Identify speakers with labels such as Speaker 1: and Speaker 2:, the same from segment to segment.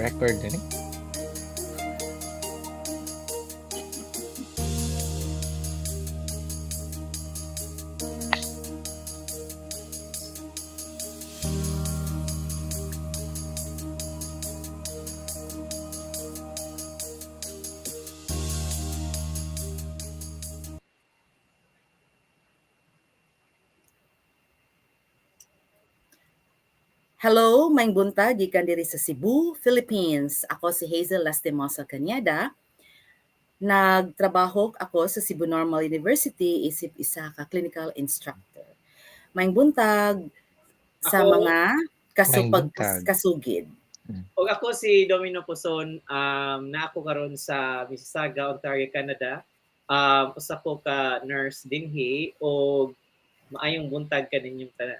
Speaker 1: Record din eh.
Speaker 2: Hello, maayong buntag gikan diri sa Cebu, Philippines. Ako si Hazel Lastimosa Cañeda. Nagtrabaho ako sa Cebu Normal University isip isa ka clinical instructor. Maayong buntag sa
Speaker 3: Ako,
Speaker 2: mga
Speaker 1: Maayong
Speaker 2: kasupag
Speaker 1: buntag.
Speaker 2: kasugid.
Speaker 3: Og ako si Domino Poson, na ako karon sa Mississauga, Ontario, Canada. Usa ko ka nurse dinhi og maayong buntag kaninyong tanan.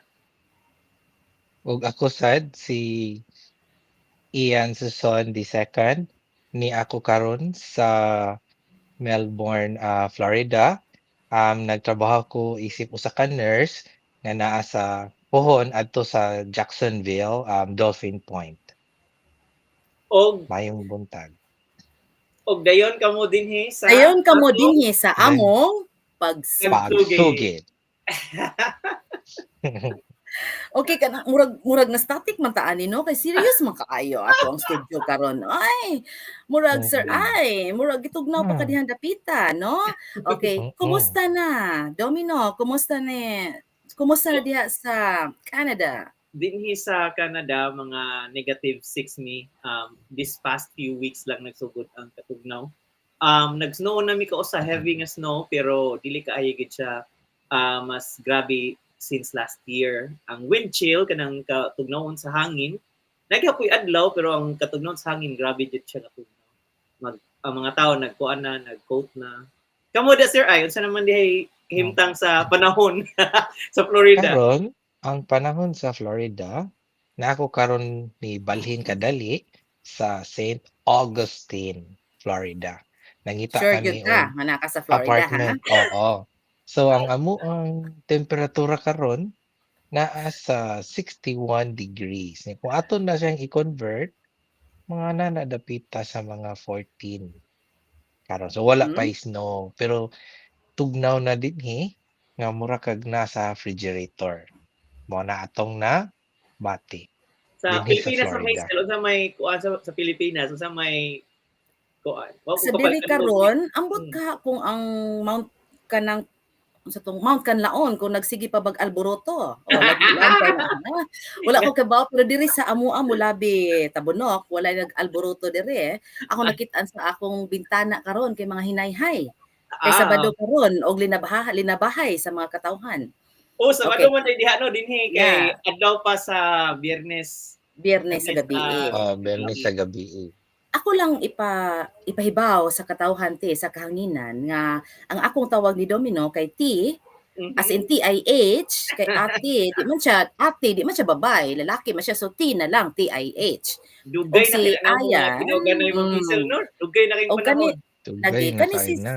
Speaker 1: Ug ako sad si Ian Suson II, ni ako karon sa Melbourne, Florida. Nagtrabaho ko isip usa ka nurse nga naa sa puhon adto sa Jacksonville, Dolphin Point.
Speaker 3: Og
Speaker 1: Maayong buntag.
Speaker 3: og dayon kamo dinhi sa
Speaker 2: Dayon kamo
Speaker 3: atong
Speaker 2: dinhi sa
Speaker 1: Then,
Speaker 2: among pagsugid.
Speaker 1: pagsugid.
Speaker 2: Okay kana murag murag na static man ta ani, no, kay serious man kaayo ato ang studio karon. Ay, murag sir ay, murag gitugnaw pa ka dihang dapita, no? Okay, kumusta na? Domino, kumusta ni? Kumusta na diha sa Canada?
Speaker 3: Dinhi sa Canada, mga -6 mi. This past few weeks lang nagsugod ang katugnaw. Nag-snow na mi kausa, heavy nga snow, pero dili kaayo gid siya mas grabe since last year. Ang wind chill kanang katugnawon sa hangin, nagyapoy adlaw pero ang katugnawon sa hangin grabe jud siya katugnaw. Ang mga tao nagkuan na, nag-coat na. Kamo da, sir, ay unsa naman dihay himtang sa panahon sa Florida?
Speaker 1: Karon, ang panahon sa Florida, na ako karon ni balhin kadali sa St. Augustine, Florida. Nangita
Speaker 2: Sure gyud
Speaker 1: kami
Speaker 2: ka
Speaker 1: og
Speaker 2: nga naa ka sa Florida, ha?
Speaker 1: apartment, oo. So ang amo ang temperatura karon naa sa 61 degrees. Kung ato na siyang i-convert, mga nana dapita sa mga 14 karon. So wala pa snow pero tugnaw na dinhi nga mura kag nasa refrigerator. Mao na atong na bati
Speaker 3: Sa
Speaker 1: dinhi sa
Speaker 3: Pilipinas sa may
Speaker 1: Florida.
Speaker 3: Unsa may kuan sa Pilipinas, unsa may kuan? Wa ko
Speaker 2: Sa diri
Speaker 3: kabal-an.
Speaker 2: Karon, ambot ka kung ang Mount kanang unsa tong Mount Kanlaon kung nagsige pa bag alboroto. O nagkuan pa na. Wala ko kabaw pero diri sa amoa molabi Tabunok, wala nag-alboroto diri. Ako nakit-an sa akong bintana karon kay mga hinayhay. Kay Sabado karon og linabahay sa mga katawhan.
Speaker 3: Oh, Sabado
Speaker 2: Okay.
Speaker 3: man ay diha no dinhi kay adlaw pa sa Biyernes.
Speaker 2: Biyernes sa gabi.
Speaker 1: Biyernes sa gabi.
Speaker 2: Ako lang ipahibaw sa katawhan te sa kahanginan nga ang akong tawag ni Domino kay T as in TIH kay ate, di man siya ate, di man siya babae, lalaki man siya, so T na lang, TIH.
Speaker 3: Dugay
Speaker 2: Og
Speaker 3: na
Speaker 2: si
Speaker 3: kay ang mga
Speaker 2: Ayan,
Speaker 3: tinawagan na imong Hazel, no? Dugay na kayong
Speaker 2: Og kani
Speaker 3: panahon.
Speaker 1: Dugay
Speaker 2: lagi
Speaker 1: na
Speaker 2: kani
Speaker 1: kaayo
Speaker 2: si
Speaker 1: na.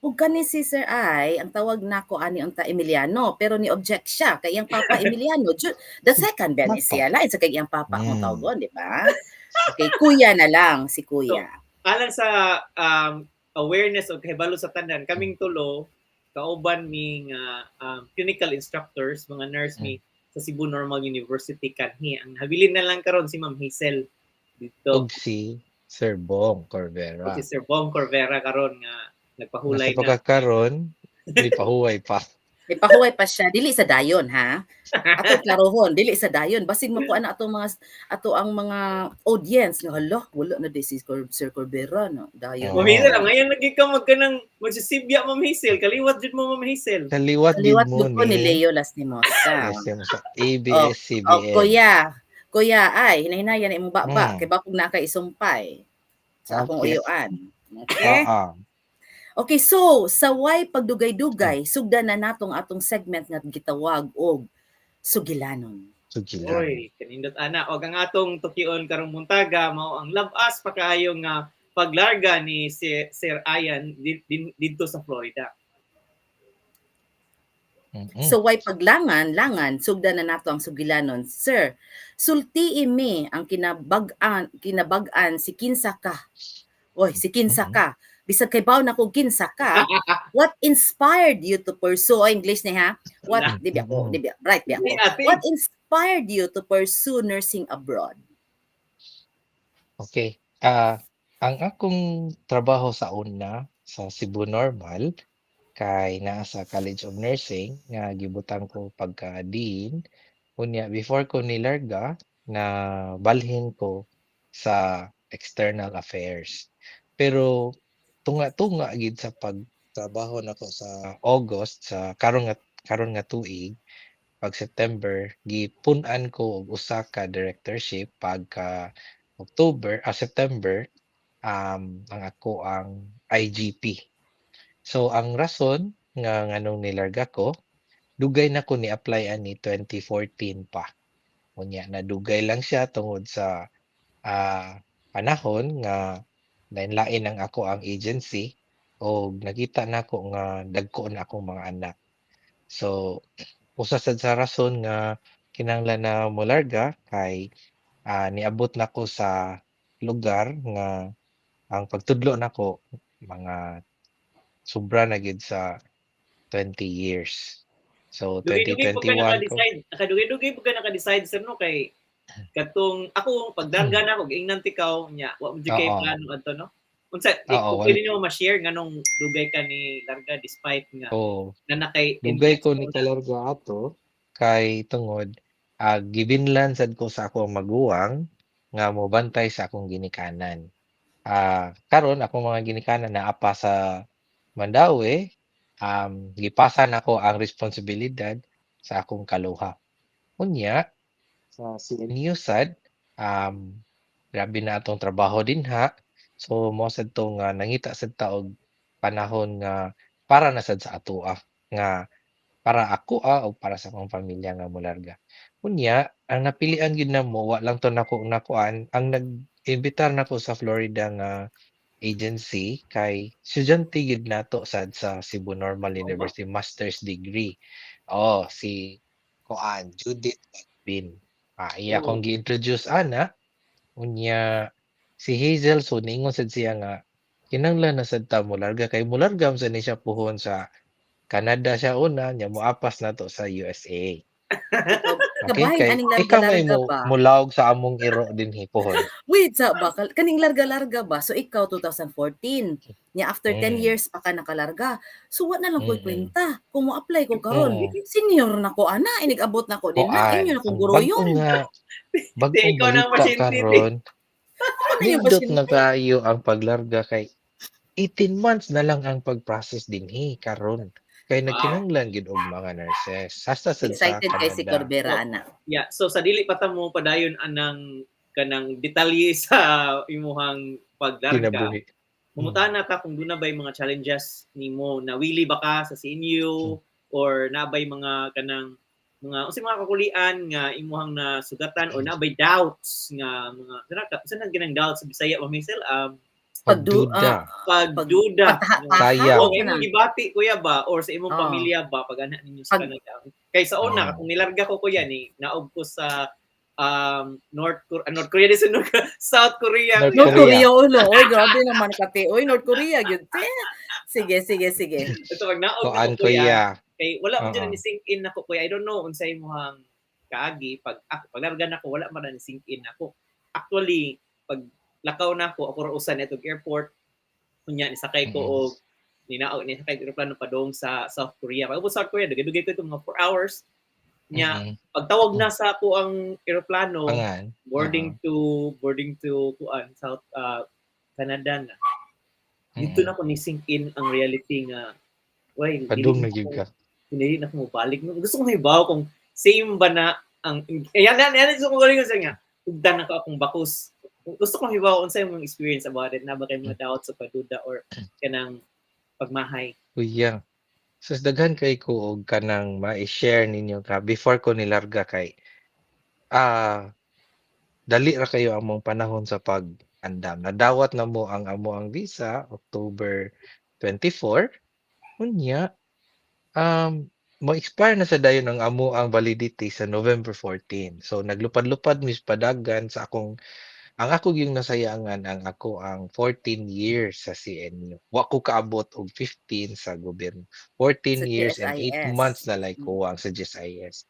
Speaker 2: Ug kani si Sir Ay, ang tawag nako ani unta Emiliano, pero ni object siya kay iyang papa Emiliano the second ben
Speaker 1: Papa.
Speaker 2: siya lain sa kay iyang papa akong tawagon, di ba? Okay, kuya na lang si kuya.
Speaker 3: So, alang sa awareness og kahibalo sa tanan, kaming tulo kauban mi nga clinical instructors, mga nurse mi sa Cebu Normal University kanhi. Ang habilin na lang karon si Ma'am Hazel dito.
Speaker 1: Ug si Sir Bong Corvera.
Speaker 3: Ug si Sir Bong Corvera karon nga nagpahulay
Speaker 1: Nasa
Speaker 3: na.
Speaker 1: Pagkakaron, may pahuway pa.
Speaker 2: May pahuway pa siya dili sa dayon, ha. Ato klarohon, dili sa dayon. Basig makuha na ato mga ato ang mga audience nga hala, wala na di si Sir Corvera no. Dayon.
Speaker 1: Oo.
Speaker 3: Ma'am Hazel, ang ngayon lagi ka mag kanang magsisibya, Ma'am Hazel. Kaliwat jud mo, Ma'am Hazel.
Speaker 1: Kaliwat gid
Speaker 2: Kaliwat
Speaker 1: mo
Speaker 2: gud ko ni
Speaker 1: ni
Speaker 2: Leo Lastimosa.
Speaker 1: Yes, sa ABS-CBN.
Speaker 2: Oh, kuya, kuya, ay, hinahinayan imong baba, kay bakog na kay isumpay sa akong uyuan. Okay? Okay, so sa way pagdugay-dugay, sugdan na natong atong segment nga gitawag og Sugilanon.
Speaker 1: Sugilanon.
Speaker 3: Oy, kanindot ana. Og ang atong tukion karong buntaga mao ang labas pa kaayo nga paglarga ni si Sir Ian didto sa Florida.
Speaker 2: So way paglangan, langan, sugdan na nato ang sugilanon. Sir, sultii mi ang kinabag-an si kinsa ka. Oy, si kinsa ka. Bisag kay na kung kinsa ka, what inspired you to pursue, oh, English ni ha? What, di ba ako, di ba, right ba ako? What inspired you to pursue nursing abroad?
Speaker 1: Okay. Ang akong trabaho sa una sa Cebu Normal kay naa sa College of Nursing nga gibutang ko pagka dean. Unya before ko nilarga, na balhin ko sa external affairs. Pero tunga-tunga gid sa pagtrabaho nako sa August sa karon nga tuig, pag September gipun-an ko og usa ka directorship, pagka October, September, ang ako ang IGP. So ang rason nga nganong nilarga ko, dugay na ko ni-apply ani, 2014 pa. Unya nadugay lang siya tungod sa panahon nga lain-lain ang ako ang agency og nakita nako nga dagko na akong mga anak. So usa sad sa rason nga kinahanglan na molarga kay niabot nako sa lugar nga ang pagtudlo nako mga sobra na gyud sa 20 years. So
Speaker 3: Dugay-dugay po ka
Speaker 1: 2021 ko.
Speaker 3: Naka-decide, nakadugay-dugay po ka naka-decide, sir, no, kay katong ako pagdarga na ako giingnan tikaw nya wa mo jud kay plano adto, no? Unsa
Speaker 1: Oo,
Speaker 3: kung pwede nimo ma-share nganong dugay ka ni larga despite nga na nakay
Speaker 1: Dugay ko
Speaker 3: interest
Speaker 1: ni
Speaker 3: mo na?
Speaker 1: Kalarga ato kay tungod gibinlan sad ko sa akong maguwang nga mobantay sa akong ginikanan. Karon akong mga ginikanan naa pa sa Mandaue, gipasa nako ang responsibilidad sa akong kaluha. Unya sa CNU sad, grabe na atong trabaho dinha. So mao sad to nga nangita sad ta og panahon nga para na sad sa atoa nga para akoa o para sa akong pamilya nga molarga. Unya ang napilian gyud namo, wa lang to nako nakuan, ang nag-imbitar nako sa Florida nga agency kay estudyante gyud nato sad sa Cebu Normal
Speaker 3: Oo ba?
Speaker 1: University, master's degree. Oh, si kuan Judith Bin. Iya akong gi-introduce ana. Unya si Hazel, so niingon sad siya nga kinahanglan na sad ta molarga kay molarga man sad ni siya puhon, sa Canada siya una, nya moapas nato sa USA. Okay,
Speaker 2: Kabahin
Speaker 1: kay
Speaker 2: aning
Speaker 1: ikaw may
Speaker 2: larga-larga
Speaker 1: mo
Speaker 2: ba?
Speaker 1: molawog sa among iro dinhi puhon.
Speaker 2: Wait, sa ba kaning larga-larga ba? So ikaw 2014, nya after 10 years pa ka nakalarga. So wa na lang ko'y kwenta. Kung mo-apply ko karon, senior na ko ana, inig-abot na ko din na,
Speaker 1: Kuan,
Speaker 2: inyo na kong
Speaker 1: ang bag-o
Speaker 2: guroyon.
Speaker 1: Nga
Speaker 3: Di,
Speaker 1: bag-ong
Speaker 3: ikaw na ang
Speaker 1: balita
Speaker 3: pasyente, di.
Speaker 1: karon,
Speaker 2: Ako na yung
Speaker 1: nindot na
Speaker 2: pasyente.
Speaker 1: kaayo ang paglarga kay 18 months na lang ang pag-process dinhi karon. Kay nagkinahanglan gyud og mga nurses hasta sad sa
Speaker 2: Excited kay si
Speaker 1: Canada.
Speaker 2: Corbera
Speaker 3: So,
Speaker 2: ana.
Speaker 3: yeah, so sa dili pa ta mo padayon anang kanang detalye sa imuhang paglarga.
Speaker 1: Kinabuhi.
Speaker 3: Mangutana ka kung duna bay mga challenges nimo, nawili ba ka sa CNU or naa bay mga kanang mga unsay mga kakulian nga imuhang nasugatan or naa bay doubts nga mga sana sa ginang doubts sa Bisaya ba, Hazel?
Speaker 1: Pagduda.
Speaker 3: Pagduda.
Speaker 2: Pagtaha-taha.
Speaker 1: Sayang.
Speaker 3: O imong gibati, kuya, ba or sa imong pamilya ba pag ana ninyo sa Canada? Kay sa una, kung nilarga ko, kuya, ni naog ko sa North Korea, North Korea di sa North, South Korea.
Speaker 1: North
Speaker 2: North
Speaker 1: Korea.
Speaker 2: Korea ulo. Oy, grabe naman kate. Oy, North Korea gyud. Sige, sige, sige.
Speaker 3: Ito pag naog
Speaker 1: Kuan
Speaker 3: na ko, kuya,
Speaker 1: kuya.
Speaker 3: Kay wala mo dyan ni sink in nako, kuya. I don't know unsay imong kaagi pag ako paglarga nako, wala man na ni sink in nako. Actually, pag lakaw na ako, ako ra usa netog airport. Unya nisakay ko og ninaog ni sakay eroplano padung sa South Korea. Pag South Korea, dugay-dugay ko ito mga 4 hours. Nya pagtawag na sa ako ang eroplano,
Speaker 1: Pangan.
Speaker 3: Boarding to kuan South Canada na. Dito na ko ni sink in ang reality nga way
Speaker 1: Padung na gyud ka.
Speaker 3: Hindi na ko mobalik. Gusto ko mahibaw kung same ba na ang yan yan yan, gusto ko galing sa nga ugdan na ko akong bakus. Gusto ko mahibaw unsay imong experience about it, na ba kay mga doubts sa paduda or kanang pagmahay?
Speaker 1: Kuya. Sus, daghan kay ko og kanang ma-share ninyo ka before ko nilarga kay dali ra kayo among panahon sa pag-andam. Nadawat na mo ang amo ang visa October 24. Unya Mo-expire na sa dayon ang amo ang validity sa November 14. So naglupad-lupad mis padagan sa akong ang ako gyung nasayangan ang ako ang 14 years sa CNU. Wa ko kaabot og 15 sa gobyerno. 14
Speaker 2: Sa
Speaker 1: years and 8
Speaker 2: GSIS.
Speaker 1: Months na lay kuwang sa GSIS.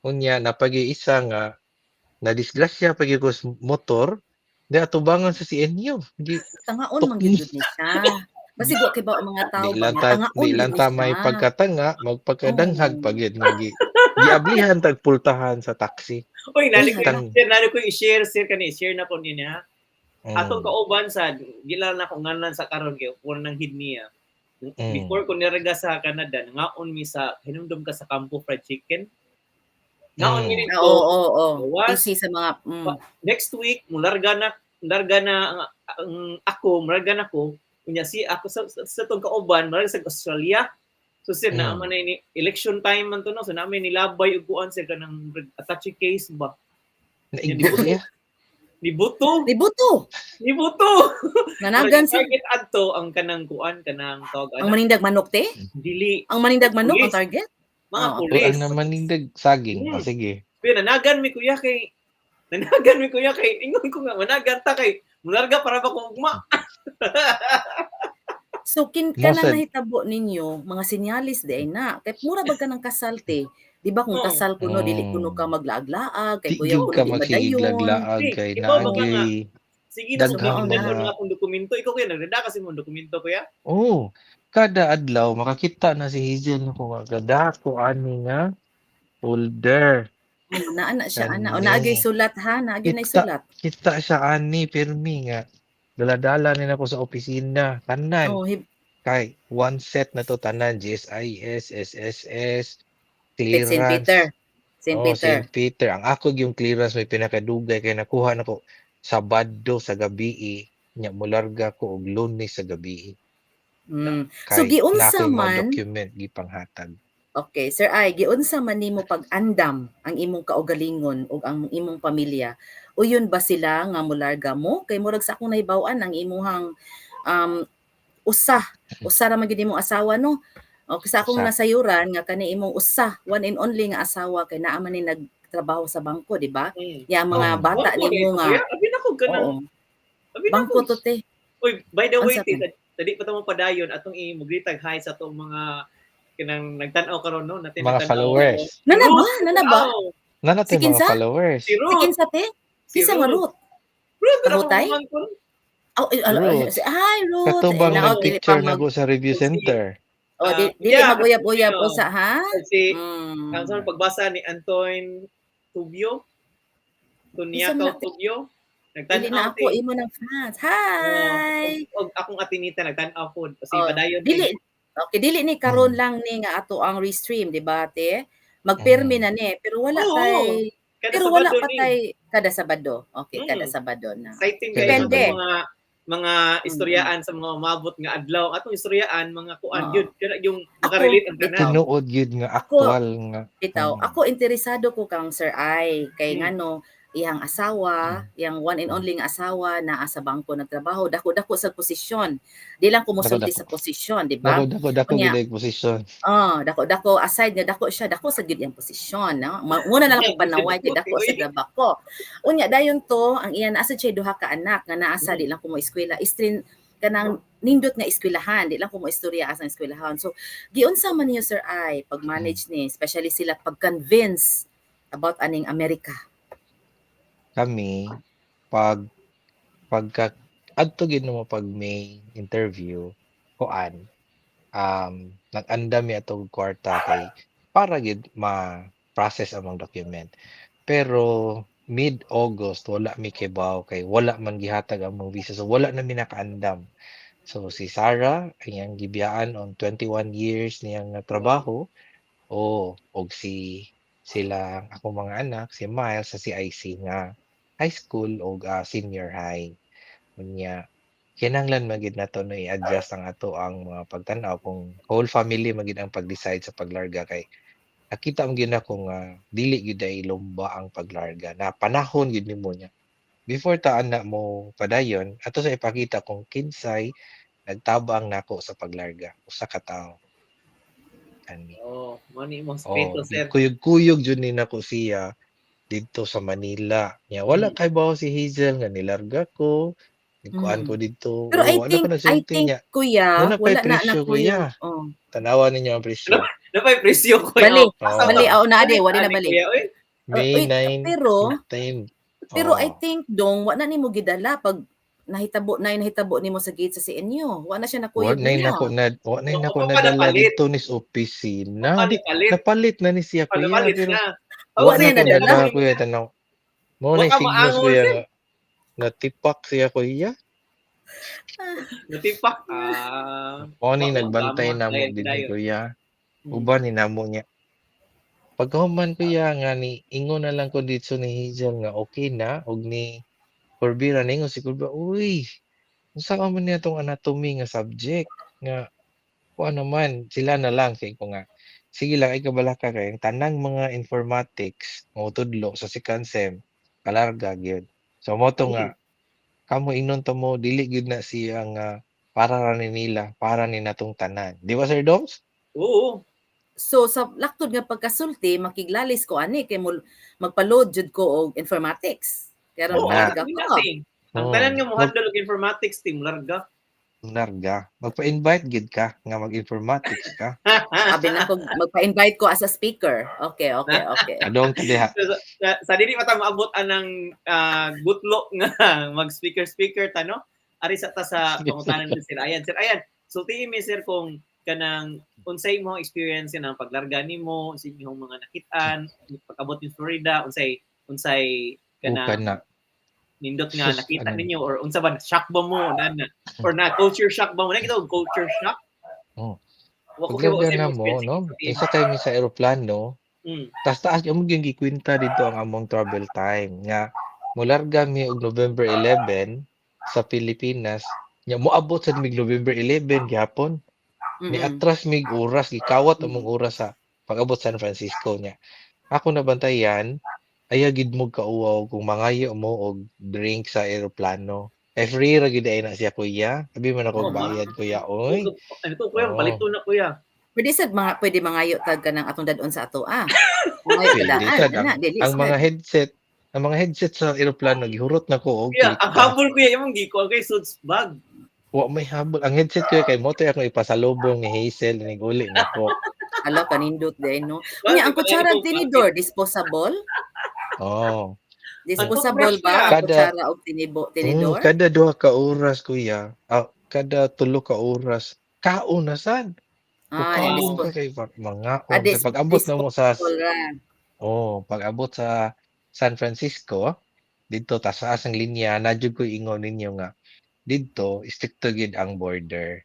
Speaker 1: Unya napagi isa nga nadisgrasya pa gyud ko sa motor di atubangan sa CNU. Di
Speaker 2: Tangaon man gyud ni siya. Basig wa kay ba ang mga tao
Speaker 1: Di
Speaker 2: ba
Speaker 1: lang
Speaker 2: nga
Speaker 1: ta
Speaker 2: tangaon
Speaker 1: di
Speaker 2: gyud
Speaker 1: lang
Speaker 2: ni
Speaker 1: ta may
Speaker 2: siya.
Speaker 1: Pagkatanga, magpagkadanghag pa gyud nga gi giablihan tag pultahan sa taxi.
Speaker 3: Uy, nali ko,
Speaker 1: Tang
Speaker 3: sir, nali ko i-share, sir, kani, share na ko niya. Atong kauban sa, gila na ko ngalan sa karon kay puro nang hid niya. Before ko nirega sa Canada, nangaon mi sa hinumdum ka sa Campo Fried Chicken. Ngaon mi
Speaker 2: Ah,
Speaker 3: dito.
Speaker 2: Oo.
Speaker 3: Was,
Speaker 2: Easy sa mga
Speaker 3: next week mularga na larga na ang ako, mularga na ko. Unya si ako sa tong kauban, mularga sa Australia. So sir, naa man na ni election time man to, no. So namin nilabay og kuan sir, kanang attache case ba.
Speaker 1: Naigo siya.
Speaker 3: Nibuto,
Speaker 2: Nibuto.
Speaker 3: Nibuto.
Speaker 2: Nanagan si
Speaker 3: Target adto ang kanang kuan, kanang tawag
Speaker 2: ang
Speaker 3: ana.
Speaker 2: manindag manok te?
Speaker 3: Dili.
Speaker 2: Ang manindag manok ang
Speaker 3: Police.
Speaker 2: target?
Speaker 3: Mga
Speaker 2: Oo.
Speaker 1: O
Speaker 3: pulis.
Speaker 1: ang naman nindag saging.
Speaker 3: Mm.
Speaker 1: Oh, sige.
Speaker 3: Pero nanagan mi kuya kay ingon ko nga managan ta kay mularga para ba ko ugma.
Speaker 2: So kin
Speaker 1: Mo
Speaker 2: kanang
Speaker 1: sad
Speaker 2: nahitabo ninyo mga sinyalis di ay na. Kay mura bag ka ng kasal te. Di ba kung
Speaker 3: Oo.
Speaker 2: kasal kuno dili kuno ka maglaag-laag kay
Speaker 1: Di
Speaker 2: kuya
Speaker 1: gyud
Speaker 2: kuno
Speaker 1: ka
Speaker 2: di madayon.
Speaker 1: magsigiglag-laag
Speaker 3: Di,
Speaker 1: kay
Speaker 3: ikaw ba nga
Speaker 1: naagay
Speaker 3: Sige na
Speaker 1: daghang
Speaker 3: submit na
Speaker 1: mga
Speaker 3: mga akong dokumento. Ikaw kuya, nagreda kasi mong dokumento, kuya.
Speaker 1: Oh, kada adlaw makakita na si Hazel nako nga gadako ani nga folder.
Speaker 2: Oh, naa na siya ana. O
Speaker 1: Kani.
Speaker 2: naa gyud sulat ha, naa gyud nay
Speaker 1: Kita
Speaker 2: sulat.
Speaker 1: kita siya ani pirmi nga dala-dala ni nako sa opisina tanan.
Speaker 2: Oh,
Speaker 1: Kay one set na to tanan, GSIS, SSS,
Speaker 2: St.
Speaker 1: clearance.
Speaker 2: Peter. St.
Speaker 1: Oh,
Speaker 2: Peter.
Speaker 1: St. Peter. Ang ako yung clearance may pinakadugay kay nakuha nako Sabado sa gabi, nya mularga ko og Lunes sa gabi.
Speaker 2: So
Speaker 1: Kay
Speaker 2: giunsa
Speaker 1: naa ko'y mga
Speaker 2: man
Speaker 1: document gipanghatag.
Speaker 2: Okay, Sir Ay, giunsa man nimo pag-andam ang imong kaugalingon ug ang imong pamilya? Uyon ba sila nga mularga mo? Kay murag sa akong nahibaw-an ang imuhang usa, usa ra man gyud imong asawa, no? Okay, sa akong
Speaker 1: Usa.
Speaker 2: nasayuran nga kani imong usa, one and only nga asawa kay naa man ni nagtrabaho sa bangko, di ba? Ya mga bata
Speaker 3: Bangko
Speaker 2: nimo
Speaker 3: dito,
Speaker 2: nga.
Speaker 3: kuya. Abi na ko ganang.
Speaker 2: Oo.
Speaker 3: Abi na
Speaker 2: Bangko
Speaker 3: ko.
Speaker 2: to te.
Speaker 3: Uy, by the way,
Speaker 2: Unsa
Speaker 3: tita,
Speaker 2: man?
Speaker 3: dali pa ta mo padayon atong i-mugritag hi sa atong mga kanang nagtan-aw karon, no, natin
Speaker 1: Mga
Speaker 3: nagtan-aw.
Speaker 1: followers.
Speaker 2: Nana ba?
Speaker 3: Ruth,
Speaker 2: Nana ba?
Speaker 3: tao.
Speaker 1: Nana
Speaker 2: Si
Speaker 1: tay mga
Speaker 2: kinsa?
Speaker 1: followers.
Speaker 3: Si Ruth.
Speaker 2: Si kinsa te?
Speaker 3: Si
Speaker 2: Kinsa nga
Speaker 3: Ruth.
Speaker 2: Ruth?
Speaker 3: Ruth, pero
Speaker 2: Kahutay?
Speaker 3: akong pamangkon.
Speaker 2: Oh, eh, ala,
Speaker 1: Ruth.
Speaker 2: hi Ruth.
Speaker 1: Kato
Speaker 2: Eh,
Speaker 1: bang
Speaker 2: naog, dili pa
Speaker 1: nagpicture na
Speaker 2: mag
Speaker 1: ko sa review center?
Speaker 2: Oh, di,
Speaker 3: Ah,
Speaker 2: dili
Speaker 3: yeah,
Speaker 2: maguyab-uyab
Speaker 3: ano,
Speaker 2: usa ha?
Speaker 3: Si
Speaker 2: Mm.
Speaker 3: ang sa pagbasa ni Antoine Tubio.
Speaker 2: Isa
Speaker 3: Tuniakaw
Speaker 2: man na-
Speaker 3: Tubio.
Speaker 2: Dili
Speaker 3: Nagtan-aw
Speaker 2: na ako
Speaker 3: te.
Speaker 2: imo ng fans. Hi.
Speaker 3: Og akong atinita nagtan-aw pod. Kasi
Speaker 2: Oh,
Speaker 3: padayon
Speaker 2: dili okay, dili ni karon
Speaker 1: Mm.
Speaker 2: lang ni nga ato ang restream, di ba, te? Magpirmi na ni, pero wala
Speaker 3: Oo.
Speaker 2: tay
Speaker 3: Kada
Speaker 2: pero wala
Speaker 3: Sabado
Speaker 2: pa
Speaker 3: ni.
Speaker 2: tay kada Sabado. Okay, kada Sabado na.
Speaker 3: Exciting
Speaker 1: Kada
Speaker 3: kayo sa
Speaker 2: Depende.
Speaker 3: Mga istoryaan sa mga umabot nga adlaw. Atong istoryaan mga kuan
Speaker 2: Oo.
Speaker 3: gyud kana yung
Speaker 2: Ako,
Speaker 3: makarelate ang tanan.
Speaker 1: Tinuod gyud nga aktual nga.
Speaker 2: Bitaw, ako interesado ko kang Sir Ay kay ngano iyang asawa, iyang one and only nga asawa naa sa bangko nagtrabaho, dako-dako sa posisyon. Di lang ko mosulti
Speaker 1: Dako-dako.
Speaker 2: sa posisyon, di ba?
Speaker 1: Dako dako dako
Speaker 2: Unya,
Speaker 1: gyud ay posisyon.
Speaker 2: Oh, dako-dako aside nga dako siya, dako sa gyud iyang posisyon, no? Muna na lang ko panaway kay dako sa dako. Unya dayon to, ang iya naa sa siya duha ka anak nga naa sa di lang ko mo eskwela, istrin kanang nindot nga eskwelahan, di lang ko mo istorya asa eskwelahan. So giunsa man niyo, Sir Ay, pag-manage ni, especially sila pag-convince about aning Amerika?
Speaker 1: Kami pag pagka adto gyud mo pag May interview kuan, nag-andam mi atong kwarta kay para gyud ma-process among document. Pero mid-August wala mi kibaw kay wala man gihatag among visa, so wala na mi nakaandam. So si Sarah iyang gibiyaan on 21 years niyang trabaho o og si sila akong mga anak, si Miles sa CIC nga high school og senior high. Unya kinahanglan man gyud nato no i-adjust ang ato ang mga pagtan-aw kung whole family man gyud ang pag-decide sa paglarga kay nakita man gyud nako nga dili gyud ay lumba ang paglarga na panahon gyud nimo niya. Before ta ana mo padayon, ato sa ipakita kung kinsay nagtabang nako sa paglarga, usa ka tawo. Kani.
Speaker 3: Oh, mao ni imong
Speaker 1: Oh,
Speaker 3: sikreto, sir.
Speaker 1: Kuyog-kuyog jud ni nako siya didto sa Manila. Nya wala kay bawo si Hazel nga nilarga ko, nikuan ko didto.
Speaker 2: Pero
Speaker 1: Oh,
Speaker 2: I
Speaker 1: wala
Speaker 2: think
Speaker 1: ko
Speaker 2: I
Speaker 1: nagsulti
Speaker 2: think
Speaker 1: niya.
Speaker 2: kuya,
Speaker 1: Muna pa'y
Speaker 2: wala na na
Speaker 1: presyo,
Speaker 2: kuya.
Speaker 1: Kuya.
Speaker 2: Oh.
Speaker 1: Tanawa ninyo ang presyo.
Speaker 3: Napay presyo, kuya.
Speaker 2: Bali,
Speaker 1: Oh.
Speaker 2: bali aw na ade, wala na
Speaker 3: Ani,
Speaker 2: bali.
Speaker 3: kuya, oy.
Speaker 1: May
Speaker 2: Uy,
Speaker 1: 9, 15.
Speaker 2: Pero I
Speaker 1: Oh.
Speaker 2: think dong wa na nimo gidala pag nahitabo na nahitabo nimo sa gate sa CNU. Wa na siya
Speaker 1: Wa
Speaker 2: nakuyog
Speaker 1: nay
Speaker 2: ninyo.
Speaker 1: nako na wa nay
Speaker 3: Oo,
Speaker 1: nako
Speaker 3: pa
Speaker 1: nadala
Speaker 3: napalit.
Speaker 1: didto ni sa opisina.
Speaker 3: Pa
Speaker 1: Di
Speaker 3: napalit.
Speaker 1: napalit na ni siya,
Speaker 3: Pa
Speaker 1: kuya,
Speaker 3: napalit
Speaker 1: pero
Speaker 3: na.
Speaker 1: wa
Speaker 2: Wa
Speaker 1: na
Speaker 2: niya
Speaker 1: ko
Speaker 2: nadala.
Speaker 1: nadala, kuya, tanaw. Mao
Speaker 3: Wa
Speaker 1: nay
Speaker 3: ka
Speaker 1: signals,
Speaker 3: maangon,
Speaker 1: kuya,
Speaker 3: sir.
Speaker 1: nga natipak siya, kuya.
Speaker 3: Natipak. Ah.
Speaker 1: Mao ni
Speaker 3: Wa
Speaker 1: nagbantay
Speaker 3: tama.
Speaker 1: namo
Speaker 3: Dayon,
Speaker 1: dinhi,
Speaker 3: dayon.
Speaker 1: Kuya. Uban ni namo niya. Pagkahuman, kuya, nga ni ingon na lang ko didto ni Hazel nga okay na og ni Corbira, ningon si Corbira, "Uy, unsa man niya tong anatomy nga subject nga kuan naman sila na lang." Kay ko nga, "Sige lang, ay kabalaka kay ang tanang mga informatics motudlo sa second sem kalarga gyud." So mao to nga kamo ingnon ta mo dili gyud na siya nga para ra ni nila, para ni natong tanan. Di ba, Sir Doms?
Speaker 3: Oo.
Speaker 2: So sa laktod nga pagkasulti makiglalis ko ani kay mo magpa-load jud ko og informatics. Karon
Speaker 3: Oo,
Speaker 1: Na.
Speaker 2: larga
Speaker 3: ang
Speaker 2: ko.
Speaker 3: natin. Ang tanan nga mo handle og informatics team larga.
Speaker 1: Larga. Magpa-invite gid ka nga mag-informatics ka.
Speaker 2: Abi na ko magpa-invite ko as a speaker. Okay.
Speaker 1: Adong ta diha.
Speaker 3: Sa dili pa ta maabot anang gutlo nga mag speaker speaker ta, no? Ari sa ta sa pangutanan ni Sir Ayan. Sir Ayan, sultihi mi, sir, kung kanang unsay imong experience kanang paglarga nimo, unsay imong mga nakit-an pag-abot ni Florida, unsay
Speaker 1: Ukan
Speaker 3: kanang
Speaker 1: na.
Speaker 3: Nindot nga
Speaker 1: Sus,
Speaker 3: nakita
Speaker 1: ano.
Speaker 3: Ninyo or unsa ba, shock ba mo nana or na culture shock ba mo, nakita og culture shock?
Speaker 1: Oh.
Speaker 3: Wa ko kay
Speaker 1: Paglarga
Speaker 3: unsay
Speaker 1: na
Speaker 3: imong
Speaker 1: mo,
Speaker 3: experience,
Speaker 1: no?
Speaker 3: sultihi.
Speaker 1: Isa kay mi sa eroplano, tas taas amo gyud gikwenta dito ang among travel time nga mularga mi og November 11 sa Pilipinas, nya moabot sad mig November 11 gihapon. Ni atras mig oras, gikawat among oras sa pag-abot San Francisco nya. Ako nabantayan, ayaw gid mo kauwaw kung mangayo mo og drink sa eroplano. Eh, free ra gid ay na siya, kuya. Sabi man ako
Speaker 3: Oh, ma.
Speaker 1: bayad, kuya, oy.
Speaker 3: Ano to, kuya,
Speaker 1: Oo.
Speaker 3: palito na, kuya.
Speaker 2: Pwede sad mga pwede mangayo tag kanang atong dad-on sa ato ah. Mangayo
Speaker 1: Pwede
Speaker 2: daan
Speaker 1: sad
Speaker 2: ana dili
Speaker 1: ang
Speaker 2: sad.
Speaker 1: Mga headset sa eroplano gihurot na ko og
Speaker 3: Kuya, ang
Speaker 1: kilita.
Speaker 3: Habol, kuya, imong gikuha kay suits bag.
Speaker 1: Wa may habol. Ang headset ko kay mo to akong ipasalubong ni Hazel ning uli na ko.
Speaker 2: Hala, kanindot din, no. Unya ang kutsara ug tinidor disposable?
Speaker 1: Oh.
Speaker 2: Disposable ba ang kutsara ug tinidor?
Speaker 1: Kada 2 ka oras, kuya. Ah, kada 3 ka oras kaon na sad.
Speaker 2: Ah,
Speaker 1: Kaon ka kay mangaon. Sa pag-abot na mo sa
Speaker 2: disposable ra.
Speaker 1: Oh, pag-abot sa San Francisco, didto taas ang linya na jud ko ingon ninyo nga didto strikto gyud ang border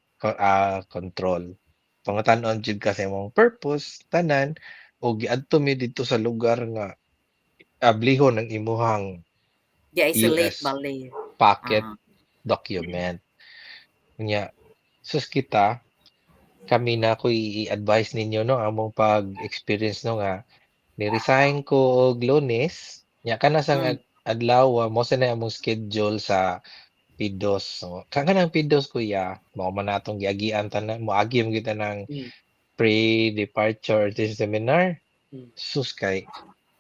Speaker 1: control. Pangutan-on jud ka sa imong purpose tanan o giadto mi didto sa lugar nga ablihon ang imuhang
Speaker 2: Gi-isolate
Speaker 1: US
Speaker 2: bali.
Speaker 1: Pocket document. Unya sus kita kami na ko'y i-advise ninyo, no, among pag-experience, no, nga ni-resign ko og Lunes nya kana sang adlaw mo sa na among schedule sa P2. So kanang P2, kuya, mao man natong giagian tanan, moagi man kita ng pre-departure seminar. Sus, kay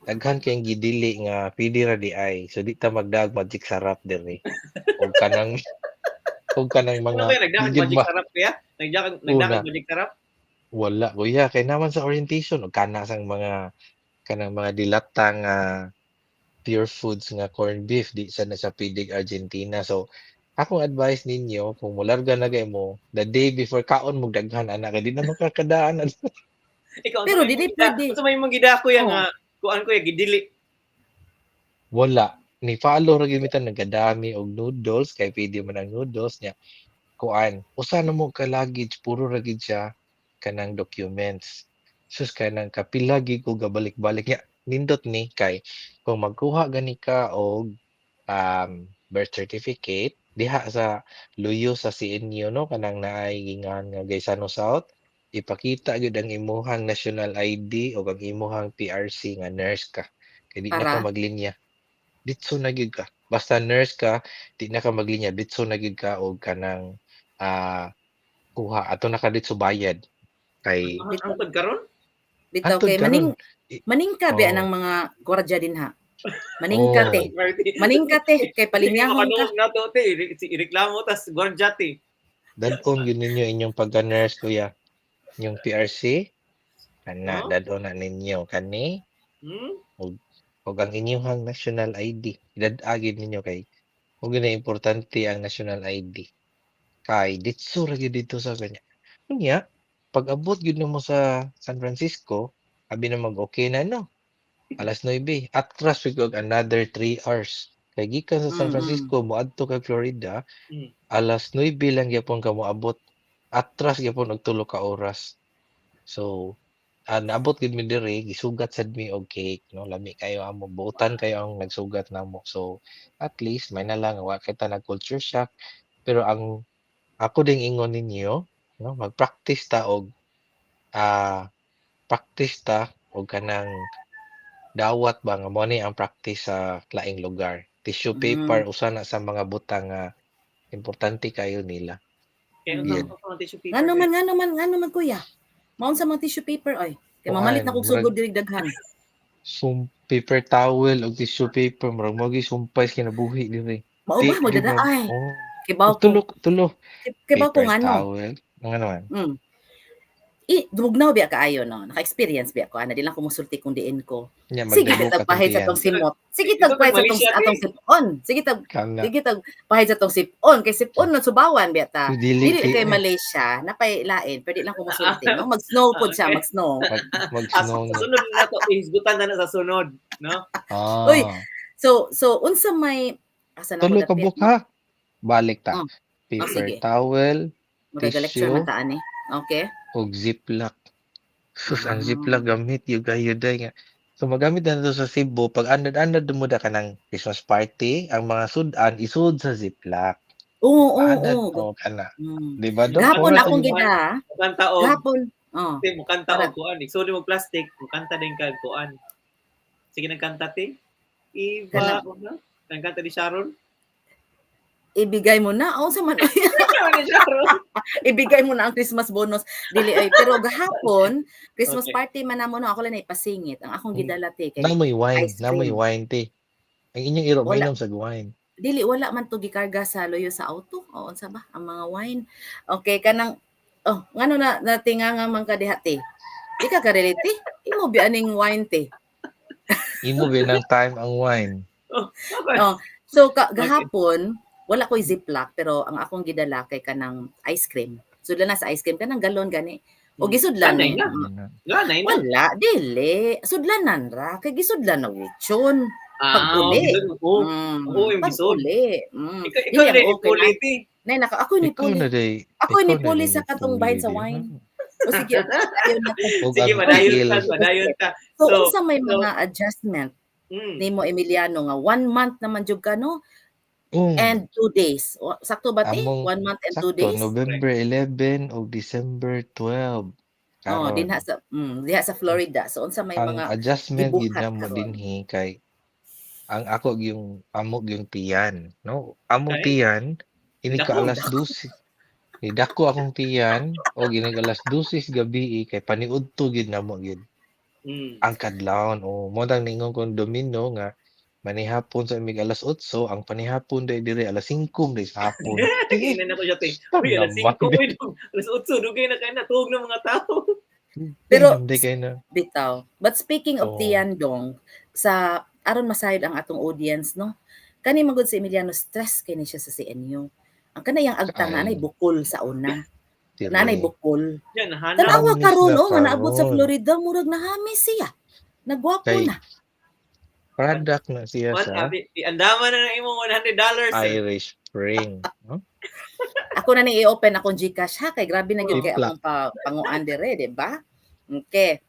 Speaker 1: daghan kayong gidili nga pwede ra di ay. So di ta magdaag Magic Sarap diri. Og kanang
Speaker 3: Ano
Speaker 1: mga
Speaker 3: kuya, nagdakag
Speaker 1: di
Speaker 3: Magic
Speaker 1: ba
Speaker 3: Sarap, kuya? Nagdakag
Speaker 1: Una.
Speaker 3: Magic Sarap?
Speaker 1: Wala, kuya, kay naman sa orientation og kana sang mga kanang mga dilata nga Pure Foods nga corned beef, di sad na siya pwedeng Argentina. So akong advice ninyo kung molarga na kay mo the day before, kaon mo daghan ana kay di na makakadaan.
Speaker 3: Ikaw,
Speaker 2: Pero
Speaker 3: unsa may
Speaker 2: dili
Speaker 3: imong
Speaker 2: pwede.
Speaker 3: Unsa may imong gida, kuya,
Speaker 2: Oh.
Speaker 3: nga kuan, kuya, gidili?
Speaker 1: Wala. Ni follow ra gyud mi tanan, nagkadami og noodles kay pwede man ang noodles nya. Kuan, usa na mo ka luggage puro ra gid siya kanang documents. Sus, kanang kapila gid ko gabalik-balik nya. Nindot ni kay kung magkuha gani ka og birth certificate diha sa luyo sa CNU, no, kanang naay giingan nga Gaisano South, ipakita gyud ang imuhang national ID o ang imuhang PRC nga nurse ka kay di na ka
Speaker 2: Para?
Speaker 1: Maglinya, ditso na gyud ka. Basta nurse ka, di na ka maglinya, ditso na gyud ka og kanang kuha ato na ka ditso bayad. Kay
Speaker 3: Ang hangtod karon?
Speaker 2: Bitaw
Speaker 1: Hangtod
Speaker 2: kay
Speaker 1: karon.
Speaker 2: Maning maningka ba
Speaker 1: Oh.
Speaker 2: ng mga gwardiya dinha. Maningka
Speaker 1: Oh.
Speaker 2: te. Maningka te kay palinyahon ka.
Speaker 3: Na to te, ireklamo tas gwardiya te.
Speaker 1: Dad-on gyud ninyo inyong pagka-nurse, kuya. Inyong PRC kana
Speaker 3: Oh?
Speaker 1: dad-on na ninyo kani ug ang inyong national ID. Dad-a gyud ninyo kay ug na importante ang national ID. Kay ditso ra gyud dito sa kanya. Unya, pag abot gyud nimo sa San Francisco, abi na mag-okay na, no. Alas 9, atras pud og another 3 hours. Kay gikan sa San Francisco moadto ka Florida, alas 9 lang gyapon ka moabot. Atras gyapon og 3 ka oras. So, naabot gyud mi diri, gisugat sad mi og cake, no, lami kayo amo, buotan kayo ang nagsugat namo. So, at least may na lang wa kita nag culture shock. Pero ang ako ding ingon ninyo, no, mag-practice ta og practice ta og kanang dawat ba nga mo ni ang practice sa laing lugar. Tissue paper usa na sa mga butang nga importante kayo nila.
Speaker 3: Kaya unsa man tissue paper?
Speaker 2: Ngano man, ngano man, ngano man, kuya? Maun sa mga tissue paper oy. Kay mamalit na kog sugod diri daghan.
Speaker 1: Sum paper towel og tissue paper murag mo sumpay sa kinabuhi diri.
Speaker 2: Mao ba mo dada ay.
Speaker 1: Oh.
Speaker 2: Kibaw ko.
Speaker 1: Tulo tulo.
Speaker 2: Kibaw ko
Speaker 1: Paper
Speaker 2: ngano.
Speaker 1: towel. Ngano man?
Speaker 2: I dugnaw biya kaayo, no. Naka-experience biya ko ana, di lang ko musulti kung diin ko.
Speaker 1: Nya
Speaker 2: Sige
Speaker 1: magdamo
Speaker 2: tag
Speaker 1: ka
Speaker 2: pahid sa
Speaker 1: tong
Speaker 2: tong simot. Sige
Speaker 3: Ito
Speaker 2: tag pahid sa tong
Speaker 3: Malaysia,
Speaker 2: atong sipon. Sige tag
Speaker 1: Kana.
Speaker 2: sige tag pahid sa tong sipon kay sipon no subawan biya ta.
Speaker 1: Dili
Speaker 2: Dili kay
Speaker 1: eh.
Speaker 2: Malaysia, napay lain, pwede lang ko musulti, no? Mag-snow pod siya, mag-snow.
Speaker 1: Mag-snow
Speaker 3: Sa
Speaker 1: na.
Speaker 3: sunod na to, hisgutan na na sa sunod, no?
Speaker 1: Ah.
Speaker 2: Uy, so unsa may asa na ko
Speaker 1: Tulo ka
Speaker 2: dapit?
Speaker 1: buka. Ha? Balik ta.
Speaker 2: Oh.
Speaker 1: Paper
Speaker 2: sige.
Speaker 1: towel
Speaker 2: Magaga-lecture
Speaker 1: tissue.
Speaker 2: man ta ani. Okay.
Speaker 1: Og Ziploc. Sus, ang
Speaker 2: Ah.
Speaker 1: Ziploc gamit yung kayo day nga. So magamit na to sa Cebu pag anad-anad mo da kanang Christmas party, ang mga sudan isud sa Ziploc.
Speaker 2: Oo, oo,
Speaker 1: Anad
Speaker 2: oo.
Speaker 1: o kana.
Speaker 2: Mm.
Speaker 1: Di ba do?
Speaker 2: Gahapon
Speaker 1: Mura
Speaker 2: akong
Speaker 1: to-
Speaker 2: gida.
Speaker 3: Mukanta og
Speaker 2: Gahapon. Oh.
Speaker 3: te, mukanta og kuan. Igsoon mo plastic, mukanta din kag kuan. Sige nagkanta te. Iba na. Nagkanta ni Sharon.
Speaker 2: Ibigay mo na. Oh, sa man.
Speaker 3: Ano ni Sharon?
Speaker 2: Ibigay mo na ang Christmas bonus. Dili ay pero gahapon Christmas party man namo, no, ako lang ipasingit. Ang akong gidala te kay
Speaker 1: Namoy wine,
Speaker 2: ice
Speaker 1: namoy
Speaker 2: cream.
Speaker 1: wine te. Ang inyong iro
Speaker 2: Wala.
Speaker 1: mainom sa wine.
Speaker 2: Dili, wala man to gikarga sa loyo sa auto. O unsa ba ang mga wine. Okay, kanang oh, ngano na natinganga man ka diha te? Di ka ka-relate te? Imo bi aning wine te?
Speaker 1: Imo binang time ang wine.
Speaker 2: Oh. So gahapon wala ko'y Ziploc pero ang akong gidala kay kanang ice cream. Sudlan na sa ice cream kanang galon gani. O gisudlan
Speaker 3: Ganay
Speaker 2: ni.
Speaker 3: na. Ganay na.
Speaker 2: Wala, dili. Sudlanan ra kay gisudlan na lechon.
Speaker 3: Ah,
Speaker 2: Pag-uli.
Speaker 3: oo. Oo, yung gisod.
Speaker 2: Pag-uli.
Speaker 3: Ikaw
Speaker 2: Dili
Speaker 3: na
Speaker 2: ang okay
Speaker 3: ipuli
Speaker 2: na.
Speaker 3: te.
Speaker 2: Nay, naka ako ni
Speaker 1: Ikaw
Speaker 2: puli.
Speaker 1: na day.
Speaker 2: Ako ni
Speaker 1: Ikaw na
Speaker 2: puli
Speaker 1: day
Speaker 2: sa katong
Speaker 1: nipuli
Speaker 2: bahin sa
Speaker 1: di,
Speaker 2: wine.
Speaker 1: ha?
Speaker 2: O sige, ayaw na to.
Speaker 1: Ug
Speaker 3: Sige,
Speaker 1: ang
Speaker 3: madayon
Speaker 1: tigil.
Speaker 3: ta, madayon ta.
Speaker 2: So,
Speaker 3: So,
Speaker 2: unsa may mga adjustment nimo, Emiliano, nga one month naman jud ka, no? And 2 days. O, sakto ba te?
Speaker 1: Among
Speaker 2: 1 month and 2
Speaker 1: sakto
Speaker 2: days?
Speaker 1: November 11 o December 12
Speaker 2: Oh,
Speaker 1: karon.
Speaker 2: dinha sa Florida. So unsa may
Speaker 1: Ang
Speaker 2: mga
Speaker 1: adjustment gid
Speaker 2: gibuhat
Speaker 1: namo
Speaker 2: karon?
Speaker 1: dinhi kay ang ako yung amo yung tiyan, no? Among tiyan ini ka
Speaker 3: Dako.
Speaker 1: alas 12. Ni dako akong tiyan og inig alas 12 gabi kay paniudto gid namo gid. Ang kadlawon o mo nang ningon kong Domino nga manihapon sa imig alas 8, ang panihapon day diri alas 5 day sa hapon. Tige,
Speaker 3: Tingnan ako siya te.
Speaker 1: saan
Speaker 3: Uy, alas
Speaker 1: naman
Speaker 3: 5, uy, alas 8, dugay na kayo na, tuog ng mga tao.
Speaker 2: Pero
Speaker 1: Hindi kayo na.
Speaker 2: Bitaw. But speaking of
Speaker 1: Oo.
Speaker 2: tiyan dong, sa aron masayod ang atong audience, no? Kani magud si Emiliano, stress kay ni siya sa CNU. Ang kanayang agtang
Speaker 1: Ay.
Speaker 2: na anay bukol sa una.
Speaker 1: Dire.
Speaker 2: Na anay bukol.
Speaker 3: Yan, hanap.
Speaker 2: Tanawa
Speaker 1: Hamis
Speaker 2: karon
Speaker 1: na
Speaker 2: no, nga naabot sa
Speaker 1: karon.
Speaker 2: Florida, murag nahamis siya. Nagwapo
Speaker 1: Kay
Speaker 2: na.
Speaker 1: Product na siya
Speaker 3: What,
Speaker 1: sa
Speaker 3: abi, andaman na na imong $100.
Speaker 1: Irish Spring, no?
Speaker 2: Ako na ni i-open akong GCash ha kay grabe na gyud kay
Speaker 1: Ziploc.
Speaker 2: akong panguan dire, di ba? Okay.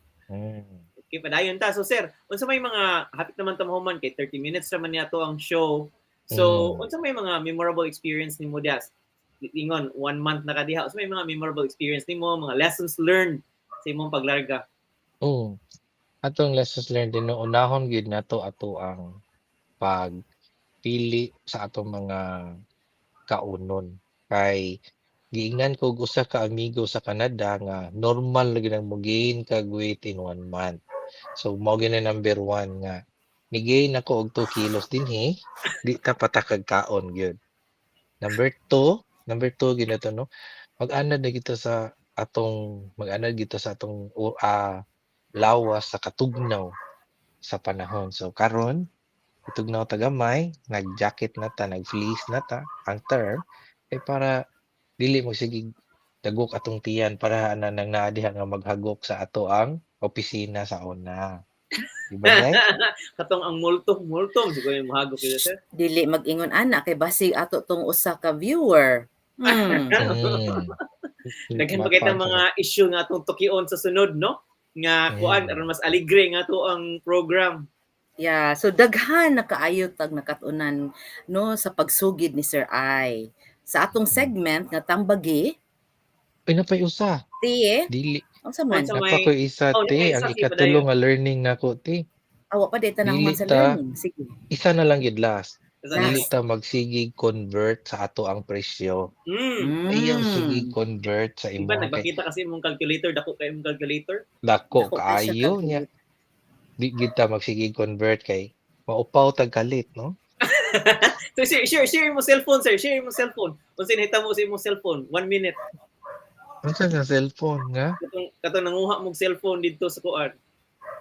Speaker 3: Okay, padayon ta. So sir, unsa may mga hapit naman ta mahuman kay 30 minutes naman niya to ang show. So, unsa may mga memorable experience nimo dias? Ingon, one month na ka diha. Unsa may mga memorable experience nimo, mga lessons learned sa imong paglarga?
Speaker 1: Oo. Atong lessons learned din, no, unahon gyud nato ato ang pagpili sa atong mga kaunon. Kay Giingnan ko og usa ka amigo sa Canada nga normal lagi nang mo-gain kag weight in one month. So mao gyud na number one nga ni-gain ako og 2 kilos dinhi, di ta patakag kaon gyud. Number two gyud na to, no. Mag-anad gito sa atong lawas sa katugnaw sa panahon. So karon itugnaw ta gamay, nag-jacket na ta, nag-fleece na ta, ang term kay para dili mo sige dagok atong tiyan para ana nang naa diha nga maghagok sa ato ang opisina sa una. Di ba, Day?
Speaker 3: Katong ang multo, multo siguro yung mohagok yun, sir.
Speaker 2: Dili mag-ingon ana kay basig ato tong usa ka viewer.
Speaker 3: Daghan pa kita mga issue nga atong tukion sa sunod, no? Nga kuan aron mas aligre nga to ang program.
Speaker 2: Yeah, so daghan na kaayo tag nakat-unan, no, sa pagsugid ni Sir Ai. Sa atong segment nga tambagi,
Speaker 1: Ay, napay usa.
Speaker 2: Ti,
Speaker 1: Dili
Speaker 2: unsa man?
Speaker 3: Unsa
Speaker 1: napa
Speaker 3: may-
Speaker 1: koy isa,
Speaker 3: Oh,
Speaker 1: te,
Speaker 3: napay
Speaker 1: ang
Speaker 3: isa, ti,
Speaker 1: ikatulo nga learning nako, te.
Speaker 2: Awa pa di tanang man
Speaker 1: Dili
Speaker 2: sa
Speaker 1: ta
Speaker 2: learning. Sige.
Speaker 1: Isa na lang gid last.
Speaker 3: Sa
Speaker 1: Dili
Speaker 2: Last.
Speaker 1: ta magsigig convert sa ato ang presyo. Ayaw sige convert sa
Speaker 3: Diba,
Speaker 1: imuha kay
Speaker 3: nagpakita kasi imong calculator, dako kay imong calculator.
Speaker 1: Dako
Speaker 2: Dako kay siya
Speaker 1: kaayo niya. Di gid ta magsigig convert kay maupaw tag kalit, no?
Speaker 3: So share share share mo cellphone, sir, share mo cellphone. Unsa nahitabo sa imong cellphone? 1 minute.
Speaker 1: Unsa nga cellphone nga?
Speaker 3: Katong nanguha mong cellphone didto sa kuan.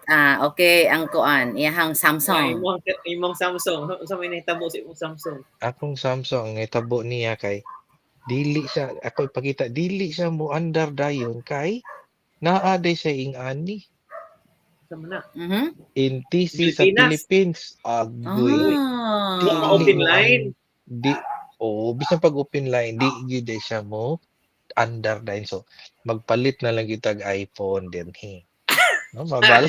Speaker 2: Ah, okay, ang kuan, iyahang
Speaker 3: Sa
Speaker 2: Samsung.
Speaker 3: imong Samsung. Unsa may nahitabo sa imong Samsung?
Speaker 1: Akong Samsung, ang nahitabo niya kay dili siya, ako ipakita, dili siya mo andar dayon kay naa day siya ing-ani.
Speaker 3: Sa man na?
Speaker 1: NTC sa
Speaker 3: Pilipinas.
Speaker 1: Philippines. Agoy.
Speaker 2: Ah.
Speaker 3: Di ma-open
Speaker 1: mo
Speaker 3: line.
Speaker 1: Di, oh, bisan pag open line, di gyud day siya mo andar dayon. So magpalit na lang gyud tag iPhone dinhi. No, mabalhin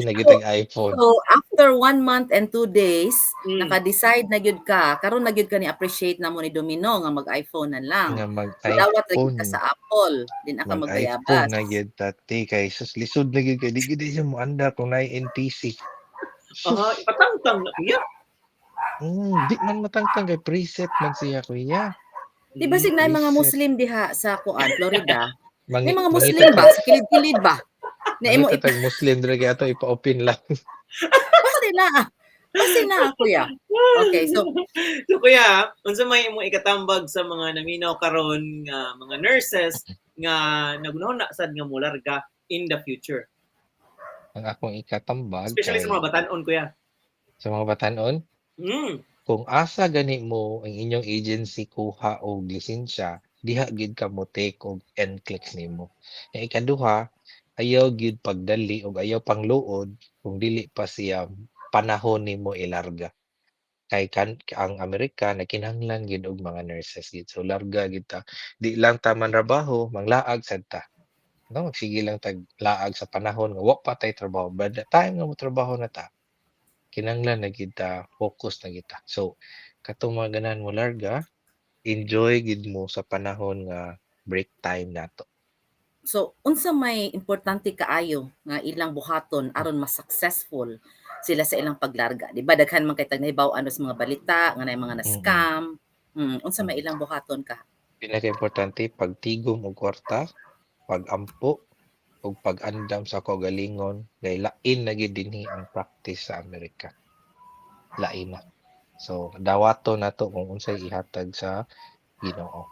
Speaker 1: na gyud tag iPhone.
Speaker 2: So after 1 month and 2 days, naka-decide na gyud ka, karon na gyud ka ni appreciate na mo ni Domino nga mag-iPhone na lang.
Speaker 1: Nga
Speaker 2: Dawat ra gyud
Speaker 1: mag-iPhone.
Speaker 2: ka sa Apple, di na ka
Speaker 1: Mag-iPhone
Speaker 2: magbayabas.
Speaker 1: Na gyud ta, te, kay sus, lisod na gyud kay di gyud siya mo andar kung naay NTC. Sus,
Speaker 3: Aha, ipatangtang na kuya.
Speaker 1: Di man matangtang kay preset man siya, kuya.
Speaker 2: Di ba sig naay mga
Speaker 1: Preset.
Speaker 2: Muslim diha sa kuan, Florida?
Speaker 1: Mangi,
Speaker 2: May mga Muslim
Speaker 1: mangita
Speaker 2: ba sa kilid-kilid ba? Na imo
Speaker 1: Mangita tag Muslim diri kay ato ipa-open lang.
Speaker 2: Basta na. Basta na, kuya. Okay, so
Speaker 3: So kuya, unsa may imong ikatambag sa mga naminaw karon nga mga nurses nga nagunahon na sad nga molarga in the future?
Speaker 1: Ang akong ikatambag
Speaker 3: Especially sa
Speaker 1: kay
Speaker 3: mga batan-on, kuya.
Speaker 1: Sa mga batan-on, kung asa gani mo ang inyong agency kuha og lisensya, diha gid ka mo take og NCLEX nimo. Ang ikaduha, ayaw gid pagdali og ayaw pangluod kung dili pa siya panahon nimo ilarga. Kay kan ang Amerika nagkinahanglan gid og mga nurses gid. So larga gid ta. Di lang ta manrabaho, manglaag sad ta. No, sige lang tag laag sa panahon nga wa pa tay trabaho. But the time nga motrabaho na ta, kinahanglan na gid ta, focus na gid ta. So katong mga ganahan mo larga, enjoy gid mo sa panahon nga break time nato.
Speaker 2: So unsa may importante kaayo nga ilang buhaton aron mas successful sila sa ilang paglarga? Di ba daghan man kay tag nahibaw-an sa mga balita nga naay mga na-scam. Unsa may ilang buhaton ka?
Speaker 1: Pinaka-importante, pagtigom og kwarta, pag-ampo ug pag-andam sa kaugalingon kay lain na gid dinhi ang practice sa Amerika. Lain na. So dawaton nato kung unsay ihatag sa Ginoo.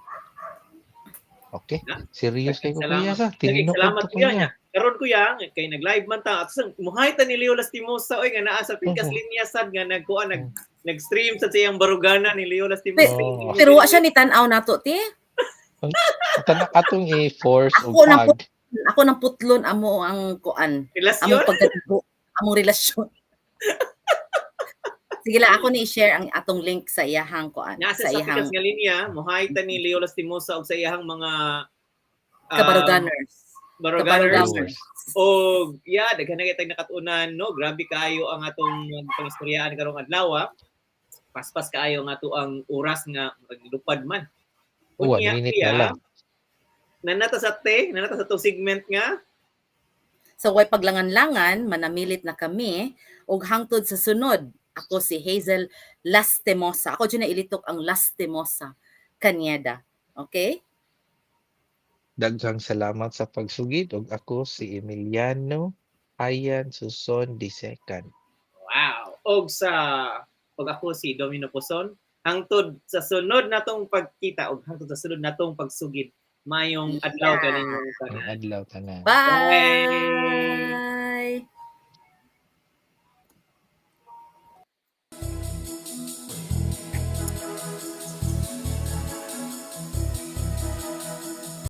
Speaker 1: Okay?
Speaker 3: Na?
Speaker 1: Serious kay ko, kuya,
Speaker 3: Salamat.
Speaker 1: sa tinuod
Speaker 3: Salamat,
Speaker 1: to,
Speaker 3: kuya
Speaker 1: kuya.
Speaker 3: niya. Karon, kuya, kay nag-live man ta. At sa muhay ta ni Leo Lastimosa oy nga naa sa Pikas Linya sad nga nagkuan nag-stream sad sa iyang barugana ni Leo Lastimosa.
Speaker 1: Oh.
Speaker 2: Pero wa siya ni tan-aw nato, ti.
Speaker 1: Tana atong i-force og
Speaker 2: Ako nang
Speaker 1: pag
Speaker 2: Ako nang putlon amo ang kuan,
Speaker 3: Relasyon.
Speaker 2: Among pagkatibo, among relasyon. Sige lang, ako ni i-share ang atong link sa iyahang kuan,
Speaker 3: Nasa
Speaker 2: sa
Speaker 3: sa
Speaker 2: iyahang
Speaker 3: Pikas nga linya, muhay ta ni Leo Lastimosa og sa iyahang mga
Speaker 2: kabaruganers.
Speaker 3: Baruganers.
Speaker 1: Viewers.
Speaker 3: Og yeah, daghan na kitang nakatunan, no. Grabe kaayo ang atong pangistoryaan karong adlaw. Paspas kaayo ang ato ang oras nga maglupad man.
Speaker 1: One
Speaker 3: Unya,
Speaker 1: minute
Speaker 3: kuya,
Speaker 1: na lang.
Speaker 3: Nanata sa te, nanata sa tong segment nga.
Speaker 2: So way paglangan-langan, manamilit na kami ug hangtod sa sunod. Ako si Hazel Lastimosa. Ako dyan na ilitok ang Lastimosa. Cañeda. Okay?
Speaker 1: Daghang salamat sa pagsugid ug ako si Emiliano Ayan Suson II.
Speaker 3: Wow. Og ako si Domino Poson. Hangtod sa sunod natong pagkita og hangtod sa sunod natong pagsugid. Maayong adlaw kaninyong
Speaker 1: Ang
Speaker 3: tanan.
Speaker 1: adlaw tanan.
Speaker 2: Bye!